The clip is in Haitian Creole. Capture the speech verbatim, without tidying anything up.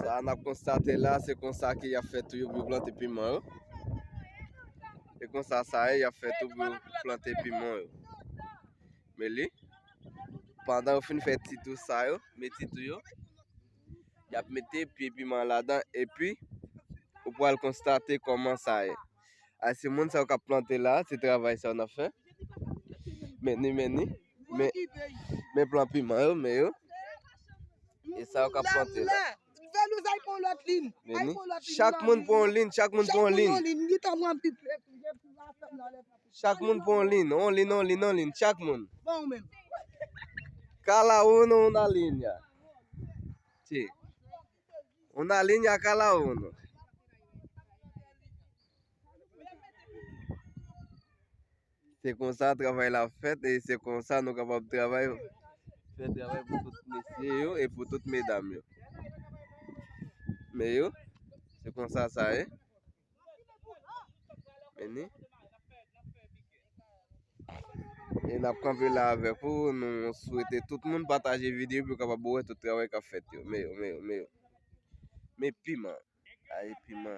Sa n ap konstate la, se konsa ke y ap fè tou yo pou yo plante piman yo. E konsa sa ye, y ap fè tou pou yo plante piman yo. Men li, pandan yo fin fè ti tou sa yo, men ti tou yo, y ap mete pye piman ladan, epi ou pral konstate kòman sa ye. A se moun sa yo k ap plante la, se travay sa yo n ap fè. Men ni, men ni, men, men plan piman yo, men yo. E sa yo k ap plante la. Velouz ay pran lòt lin. Men ni, chak moun pran yon lin, chak moun pran yon lin. Chak moun pran yon lin, on lin, on lin, on lin, chak moun. Cada uno una línea. Sí. Una línea cada uno. Se konsa travay la fèt e se konsa nou kapab travay, fè travay pou tout mesye yo e pou tout medam yo. Men yo, se konsa sa ye. Men ni. E n ap kanpe la avèk ou, nou swete tout moun pataje videyo pou yo kapab wè tout travay k ap fèt yo. Men yo, men yo, men yo. Men piman. Ay, piman.